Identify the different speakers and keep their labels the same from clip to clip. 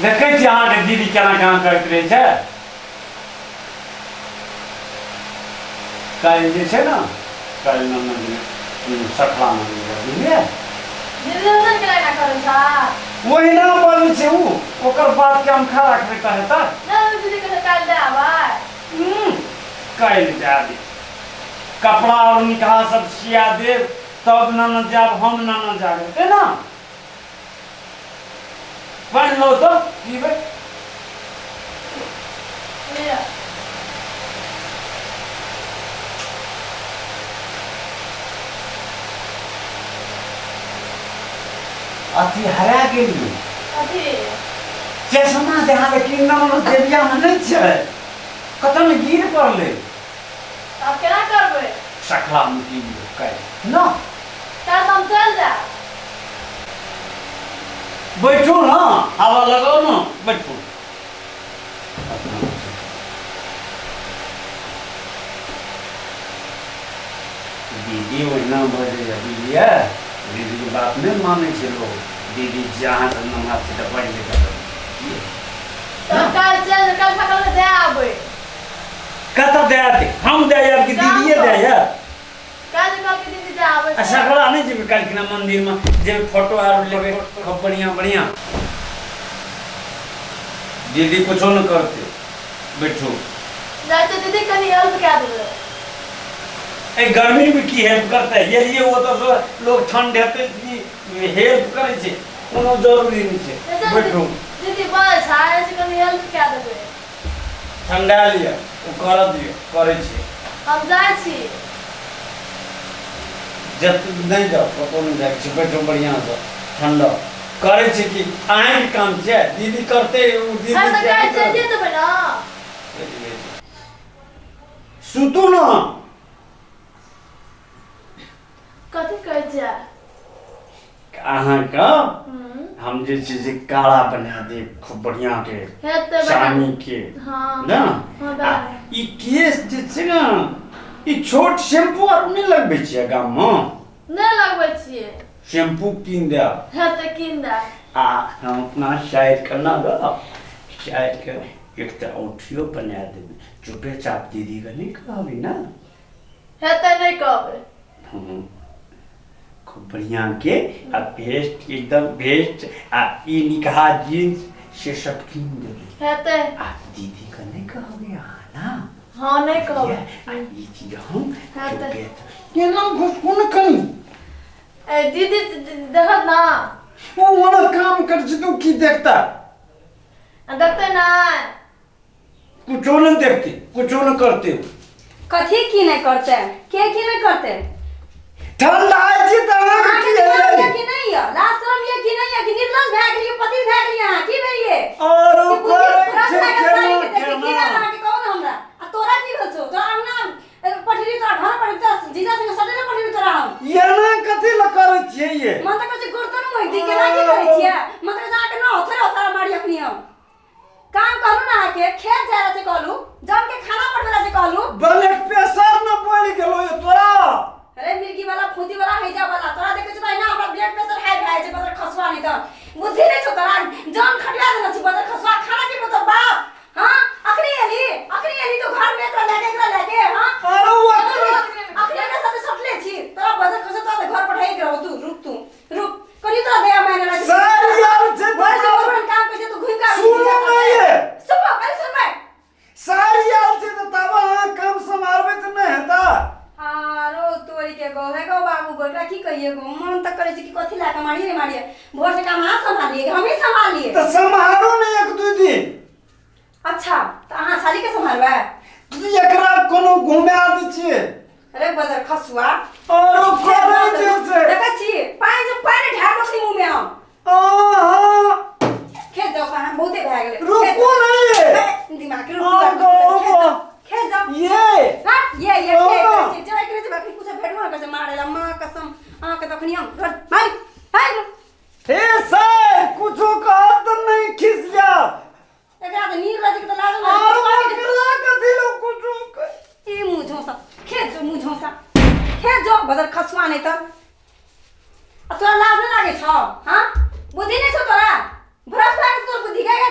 Speaker 1: देखै छी अहाँके दीदी केना केना करैत रहै छै। काल्हि जे छै ने, काल्हि ननद सखला ननद, बुझलियै? ओहिना बजै छै ओ, ओकर बातके हम खा राखबै तऽ हेतै? काल्हि दए देब कपड़ा आओर निकहा सब सिया देब, तब ननद जायब, हम ननद जायब, हेतै ने? पानि लो तऽ पीबै। अथी हरा गेलियै।
Speaker 2: अथी?
Speaker 1: चश्मा जे अहाँके किनलहुँ ने, जेबियामे नहि छै, कतऽ ने गिर पड़लै।
Speaker 2: आब केना करबै?
Speaker 1: सखलामे कीन लेब काल्हि ने।
Speaker 2: काल्हि तऽ हम चलि जायब।
Speaker 1: बैठू ने, हवा लगाउ ने, बैठू। दीदी ओहिना बजैए, बुझलियै? दीदीके बात नहि मानै छै लोक। दीदी जे अहाँसँ नमहर छै तऽ बजबे करत।
Speaker 2: तऽ काल्हि चलि जायब, काल्हि सकाले दए आबै।
Speaker 1: कतऽ दए आयत? हम दए आयब कि दीदीए दए आयत?
Speaker 2: काल्हि कहलकै दीदी दए आबै।
Speaker 1: आ सकरा नहि जेबै काल्हिखिना मन्दिरमे? जेबै, फोटो आर लेबै खूब बढ़िआँ बढ़िआँ। दीदी कुछो नहि करतै, बैठू।
Speaker 2: जाइ छै दीदी, कनि हेल्प कए देबै।
Speaker 1: एहि गर्मीमे की हेल्प करतै? एलियै ओतऽसँ, लोक ठण्ड हेतै कि हेल्प करै छै? कोनो जरूरी नहि छै, बैठू।
Speaker 2: दीदी बस छै कनि हेल्प कए देबै।
Speaker 1: ठंडा लिअ, ओ करऽ दियौ, करै छी।
Speaker 2: हम जाइ छी।
Speaker 1: जत नहि जाउ, कतहु नहि जाइ छी, बैठू बढ़िआँसँ, ठंडा करै छी कि अहाँके काम छै? दीदी करतै ओ। दीदी
Speaker 2: हम तऽ काल्हि चलि देबै ने।
Speaker 1: सुतू ने।
Speaker 2: कथी कहै छियै?
Speaker 1: अहाँके हम जे छै से काला बना देब खूब बढ़िआँ के
Speaker 2: हेतै बना।
Speaker 1: चानी के।
Speaker 2: हँ।
Speaker 1: ने।
Speaker 2: हँ,
Speaker 1: आ
Speaker 2: बना।
Speaker 1: ई केश जे छै ने, ई छोट शैम्पू आर नहि लगबै छियै गाममे?
Speaker 2: नहि लगबै छियै।
Speaker 1: शैम्पू कीन देब।
Speaker 2: हेतै, कीन देब।
Speaker 1: आ हम अपना साइड के ना दऽ साइड के एकटा औंठियो बना देबै। चुपे चाप दीदीके नहि कहबै ने?
Speaker 2: हेतै, नहि कहबै।
Speaker 1: हँ, खूब बढ़िआँ के आ बेस्ट, एकदम बेस्ट। आ ई निकहा जीन्स से सब कीन देबै।
Speaker 2: हेतै।
Speaker 1: आ दीदीके नहि कहबै अहाँ ने?
Speaker 2: हँ, नहि कहबै।
Speaker 1: आ ई चीज हम
Speaker 2: हेतै।
Speaker 1: चुपे केना घुसकू ने कनी।
Speaker 2: ए दीदी देखत ना।
Speaker 1: ओ ओना काम कर छै तऽ ओ की देखता?
Speaker 2: आ देखतै नहि?
Speaker 1: कुछो नहि देखते, कुछो नहि करते।
Speaker 3: कथी की नहि करते? के की नहि करते?
Speaker 1: ठंडा छी तऽ अहाँके
Speaker 3: अहाँके
Speaker 1: की
Speaker 3: दिमाग
Speaker 1: हेलै?
Speaker 3: यऽ कि नहि यऽ? लाज शरम यऽ कि नहि यऽ? कि निर्लज भए गेलियै, पति भए गेलियै अहाँ? की भेलियै?
Speaker 1: आरो
Speaker 3: कि बुद्धि
Speaker 1: करै
Speaker 3: भ्रष्ट
Speaker 1: छै
Speaker 3: भए गेल
Speaker 1: केना
Speaker 3: सारी के देखी की
Speaker 1: केना
Speaker 3: भेल अहाँके? कहू ने हमरा। आ तोरा की भेल छौ? तोरा अंगना पठेलियै, तोरा घर पर तोरा जीजा संगे सटे ने पठेलियै तोरा हम।
Speaker 1: एना कथी लए करै छियै ये?
Speaker 3: मन तऽ कहै छै गर्दन मोहि दी। केना की करै छियै? मन तऽ कहै छै अहाँके न थोड़े ओथारा मारी अखनी हम। काम कहलू ना अहाँके, खेत जाय ला से कहलू, जम के खाना बनबै ला से कहलू।
Speaker 1: ब्लड प्रेशर न बढ़ि गेलो ये तोरा।
Speaker 3: अरे मिर्गी वाला, फूती वाला, हैजा वाला, तोरा देखै छी तऽ एना हमरा ब्लड प्रेशर हाई भए जाइ छै। बजर खसुआ, नहि तऽ बुद्धि नहि छौ तोरा? जान खटिया देने छी बजर खसुआ। खाना की तोर बाप? हाँ, अखनी एली, अखनी एली तो घर में एकरा लैके, एकरा लैके। हाँ।
Speaker 1: अरे ओ
Speaker 3: अखनी हमरा साथे सटले छी तोरा बजर खसुआ। तोरा घर पठाई के रहो तू। रुक, तू रुक, कनी तोरा दया माने लागे।
Speaker 1: सर यार छै।
Speaker 3: भोर से भोर काम करै छै तू घुमि के।
Speaker 1: सुनू ने ये।
Speaker 3: सुनबो कनी, सुनबै।
Speaker 1: सारी आयल छै तऽ तब अहाँ काम सम्हारबै तऽ नहि हेता?
Speaker 3: आरो तोरी के गो हे गो बाबू गो, एकरा की कहिए गो? मन तऽ करै छै कि कथी लए के मारिए रे मारिए। भोर से काम अहाँ सम्हालिए कि हमही सम्हालिए?
Speaker 1: तऽ सम्हारू ने एक दू दिन।
Speaker 3: अच्छा, तऽ अहाँ साली के सम्हारबै?
Speaker 1: एकरा कोनो घुमा दै छियै।
Speaker 3: अरे बजर खसुआ।
Speaker 1: आरो करै छै से।
Speaker 3: देखै छी, पानि से पानि ढार बकरी मुँह में हम।
Speaker 1: अहाँ
Speaker 3: खेत जाओ, अहाँ बहुते भए गेलै।
Speaker 1: रुकू ने ये।
Speaker 3: हे, दिमाग के रुकू।
Speaker 1: और गो।
Speaker 3: खेत जाओ।
Speaker 1: ये।
Speaker 3: हट, ये
Speaker 1: हाँ।
Speaker 3: खेत जाइ छी, जरा एकरे से बाकी कुछ भेटबो न करै छै मारे ला। माँ कसम, अहाँके तखनी हम घर मारि हाय।
Speaker 1: हे सर, कुछो कहत तऽ नहि खिसिया।
Speaker 3: एकरा तऽ नीक लगै छै तऽ लाजो
Speaker 1: आरो
Speaker 3: लागै।
Speaker 1: एकरा कथी लो कुछो
Speaker 3: ए मुँह झोंसा, खेत जो, मुँह झोंसा, खेत जो बजर खसुआ। नहि तऽ आ तोरा लाज नहि लागै छौ? हाँ, बुद्धि नहि छौ तोरा? भ्रष्ट लागै छौ तोर बुद्धि? गए गए।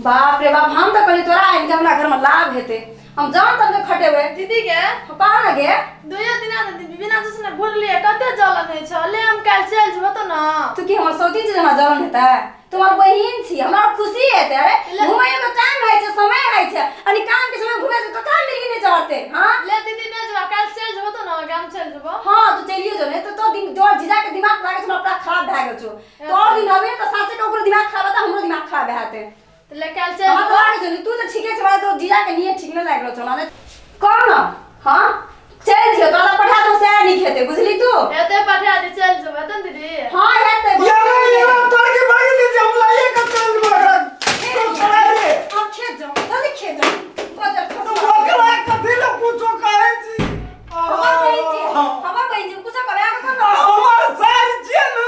Speaker 3: बाप रे बाप, हम तऽ कहली तोरा आनि के हमरा घर में लाभ हेतै, हम जान तन के खटेबै।
Speaker 2: दीदी के
Speaker 3: कह न गे।
Speaker 2: दुइयो दिना तऽ बिना चूसने घुरलियै, कते जलन होइ छै। ले हम काल्हि चलि जेबो तऽ न।
Speaker 3: तू की हमर सौती छी जे हमरा जलन हेतै? तुम्हार बहिन छी, हमरा खुशी हेतै। अरे घुमैयो के टाइम होइ छै, समय होइ छै, अनि काम के समय घुमै छै तऽ काम मिर्गी नहि चढ़तै। हाँ
Speaker 2: ले दीदी नहि जेबो, काल्हि चलि जेबो तऽ न, गाम चलि जेबो।
Speaker 3: हाँ तू चलियो जो, नहीं तो तोर दिन तोर जीजा के दिमाग लागै छै, हमरा पूरा खराब भए गेल छौ। तोर दिन रहबे तऽ साँचे के ओकरो दिमाग खराब हेतै, हमरो दिमाग खराब भए जेतै।
Speaker 2: तऽ ले काल्हि चलि
Speaker 3: हमरा तऽ
Speaker 2: जेबो।
Speaker 3: लागै छौ, तू तऽ ठीके छै, हमरा तो जीजा के नियत ठीक नहि लागि रहल छौ हमरा। कह न। हाँ चलि जियो, तोरा पठा दो सएह नीक हेतै, बुझली तू?
Speaker 2: हेतै पठा दे, चलि जेबो, हेतै ने दीदी?
Speaker 3: हाँ हेतै।
Speaker 1: ये ये तोड़ के भाग ले जे हम लाइए के चल जेबो एकरा। तो छोड़ा रे।
Speaker 3: आब खेत जाओ, जल्दी खेत जाओ। बजर
Speaker 1: तो
Speaker 3: खसवा।
Speaker 1: ओकरा कथी ले कुछो कहै छी?
Speaker 3: हमर बहिन छी, हमर बहिन छी, कुछो कहबै अहाँके कोन बात?
Speaker 1: हमर सार छियै न।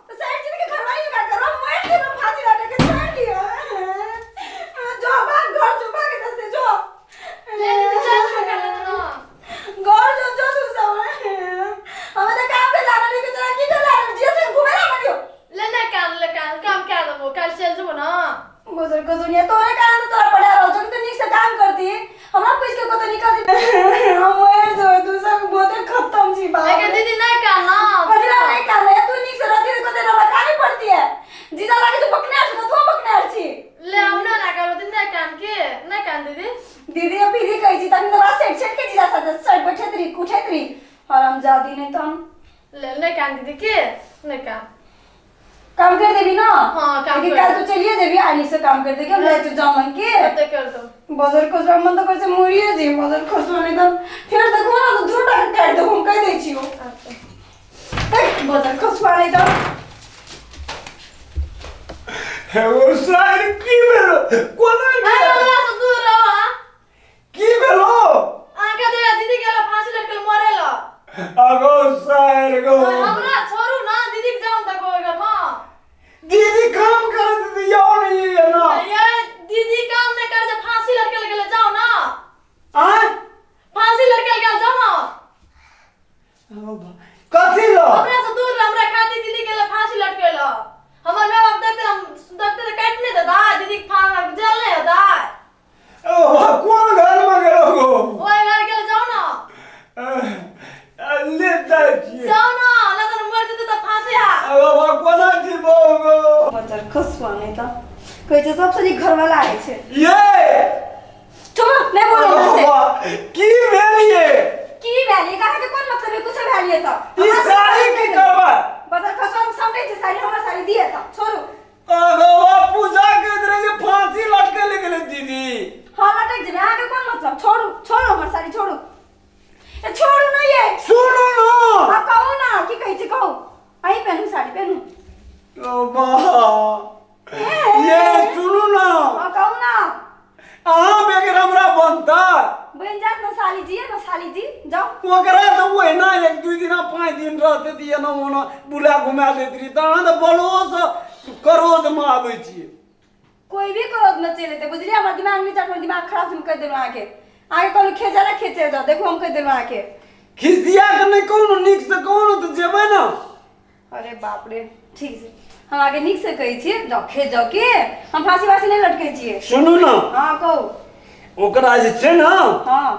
Speaker 3: तऽ साइड छी के घरवाली जुगाड़ करो, मरि जेबै फांसी लटक के, छोड़ि दिअ। जो भाग घर, जो भाग एतऽ से जो।
Speaker 2: ले दीदी चलि जेबो काल्हि तऽ न।
Speaker 3: घर जो, जो तू सब। हमे तऽ काम पे लागल रही कि तोरा की कर लागल? जे से घुमे ला मरियो।
Speaker 2: ले नहि कान, ले कान, काम कए देबो, काल्हि चलि जेबो न।
Speaker 3: गुजर को दुनिया तोरे कारण तो तोरा पढ़ा रहल छौ, तू नीक से काम करती, हमरा पूछ के कतौ निकलती। हम मरि जेबै, तू सब बहुते खत्म छी बाप।
Speaker 2: एके दीदी नहि कान न।
Speaker 3: कथी ला नहि कान? तू नीक से रहती तऽ कतौ हमरा काने पड़ती है। जीजा लागे छै बकनार छै, तू बकनार छी।
Speaker 2: ले हम नहि ना करबो दीदी, नहि कान के नहि कान दीदी।
Speaker 3: दीदी आ पीदी कहै छी तखन तऽ सेट सेट के जीजा साथे सेट बैठैत रही, उठैत रही, हरामजादी। नहि तहन
Speaker 2: ले नहि कान दीदी के नहि कान।
Speaker 3: काम कर देबी ना?
Speaker 2: हाँ, काम
Speaker 3: लेकिन
Speaker 2: कर
Speaker 3: काल्हि तू चलिए जेबी, आनी से काम कर देगी, हम जाइ छी जामन के।
Speaker 2: कते कर दो।
Speaker 3: बजर खसुआ मन तऽ कहै छै मरिए जी बजर खसुआ, नहि तऽ फेर देखबो ने तऽ दू टाका काटि देबो, हम कहि दै छियौ।
Speaker 2: अच्छा।
Speaker 3: बजर खसुआ नहि तऽ।
Speaker 1: हे ओ सार की भेलो? कोना
Speaker 2: अरे हमरा से दूर रहो। हाँ
Speaker 1: की भेलो?
Speaker 2: अहाँके दीदी दीदी गेल फांसी लटकल मरे ल।
Speaker 1: अगो सार गो।
Speaker 2: हमरा छोड़ू ना, दीदी के जाऊं तक ओइ घर में।
Speaker 1: दीदी काम करत दियो नहीं ये ना।
Speaker 2: ये दीदी काम नहीं कर, जे फांसी लटकल गेल, जाओ ना।
Speaker 1: आय
Speaker 2: फांसी लटकल गेल, जाओ ना।
Speaker 1: कथी लो?
Speaker 2: हमरा से दूर रह, हमरा खातिर दीदी गेल फांसी लटकल। हमर माय बाप देखते हम देखते तऽ काटि नहि देता दीदी के? फांसी जेल नहीं होता?
Speaker 1: ओ कोन घर में गेलो गो?
Speaker 2: ओइ घर गेल, जाओ ना।
Speaker 1: ले जाइ छियै।
Speaker 2: जाओ ना, नहि तऽ मर जेतै तऽ फांसी हा।
Speaker 1: अगो कोना जीबो गो?
Speaker 3: बजर खसुआ नहि तऽ कहै छै सबसँ नीक घरवाला होइ छै।
Speaker 1: ये
Speaker 3: चुप, नहि बोलो हमरा से।
Speaker 1: की भेल ये?
Speaker 3: की भेल ये? अहाँके कोन मतलब है? कुछो भेल ये तऽ
Speaker 1: ई साड़ी की करबै?
Speaker 3: बजर खसुआ, हम समझै छी साड़ी, हमर साड़ी दिए तऽ छोड़ू।
Speaker 1: अगो पूजा करैत रहे जे फांसी लटके ले गेलै दीदी।
Speaker 3: हाँ लटक जेबै, अहाँके कोन मतलब? छोड़ू, छोड़ू हमर साड़ी, छोड़ू, ए छोड़ू नहि ये।
Speaker 1: सुनू ना।
Speaker 3: हाँ कहू ना, की कहै छी कहू। अहीं पेनू साड़ी पेनू।
Speaker 1: ओ बा ये सुनू ना।
Speaker 3: हाँ कहू ना।
Speaker 1: अहाँ बगैर हमरा बनता?
Speaker 3: बनि जात ना साली जी, ना साली जी, जाओ।
Speaker 1: ओकरा तऽ ओहिना एक दू दिना 5 दिन रहते तऽ एना ओना बुला घुमा दैत रही, तऽ अहाँ तऽ बलोसँ क्रोधमे आबै छियै।
Speaker 3: कोई भी क्रोध में चलि एतै, बुझलियै? हमर दिमाग नहि चाट, दिमाग खराब छै, हम कहि देलहुँ अहाँके। अहाँके कहलहुँ खेत जाला, खेत चलि जाउ। देखू, हम कहि देलहुँ अहाँके।
Speaker 1: खिसिया के नहि कहू ने, नीकसँ कहू ने तऽ जेबै ने।
Speaker 3: अरे बाप रे, ठीक छै, हम अहाँके नीकसँ कहै छियै, जाउ खेत जाउ। के हम फांसी वासी नहि लटकै छियै।
Speaker 1: सुनू ने।
Speaker 3: हाँ कहू।
Speaker 1: ओकरा जे छै ने,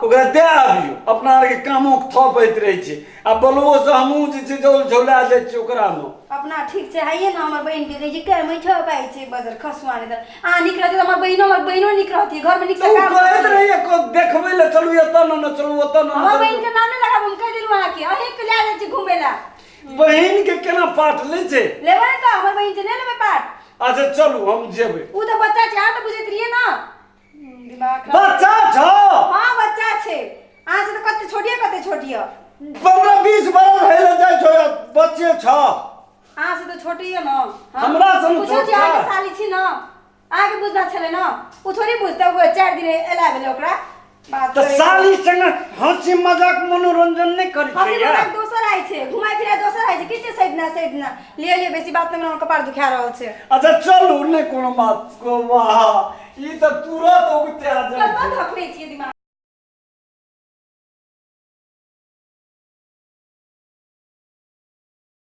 Speaker 1: ओकरा दए आबियौ, अपना आरके कामो थपैत रहै छै आ बलुओसँ हमहूँ जे छै जौल झौला जाइ छियै ओकरामे।
Speaker 3: अपना ठीक छै, आइए ने हमर बहिनके कहै छै के मीठो पाइ छै। बजर खसुआ नहि तऽ अहाँ नीक रहती तऽ हमर बहिनो नीक रहती, घरमे नीक
Speaker 1: तऽ
Speaker 3: से
Speaker 1: ओ
Speaker 3: काम
Speaker 1: कहैत
Speaker 3: करती।
Speaker 1: रहैए देखबै लए चलू एतऽ ने, ने चलू ओतऽ ने।
Speaker 3: हमर
Speaker 1: चलू।
Speaker 3: बहिनके नाम नहि लगाबू, हम कहि देलहुँ अहाँके। अहीँके लए जाइ छी घुमै लए।
Speaker 1: बहिनके केना पाट लै छै?
Speaker 3: लेबै ने तऽ हमर बहिन छै, नहि लेबै पाट?
Speaker 1: अच्छा चलू, हम जेबै।
Speaker 3: ओ तऽ बच्चा छै, अहाँ तऽ बुझैत रहियै ने। दिमाग खराब।
Speaker 1: बच्चा छौ?
Speaker 3: हाँ बच्चा छै, अहाँ से तऽ कते छोटिए, कते छोटिए।
Speaker 1: 15-20 बरस होइ लए जाइ छौ, बच्चे छौ।
Speaker 3: अहाँ से तऽ छोटी यऽ ने, हाँ?
Speaker 1: हमरा सन
Speaker 3: पूछो
Speaker 1: छोट
Speaker 3: छी अहाँके
Speaker 1: छै।
Speaker 3: साली छी ने, अहाँके बुझना छलै ने, ओ थोड़ी बुझतै, ओ 4 दिन एला भेलै ओकरा बात
Speaker 1: तऽ
Speaker 3: करै।
Speaker 1: साली संगे हँसी मजाक मनोरंजन नहि करै छै
Speaker 3: हँसी
Speaker 1: या?
Speaker 3: मजाक दोसर आइ छै, घुमाइ फिराइ दोसर आइ छै। की छै सैदना सैदना लिअ लिअ, बेसी बात नहि, हमर कपार दुखा रहल छै।
Speaker 1: अच्छा चलू, नहि कोनो बात को। वाह, ई तऽ तुरत उगते आ जाइ
Speaker 3: कतऽ
Speaker 1: छै।
Speaker 3: धकलै छियै दिमाग।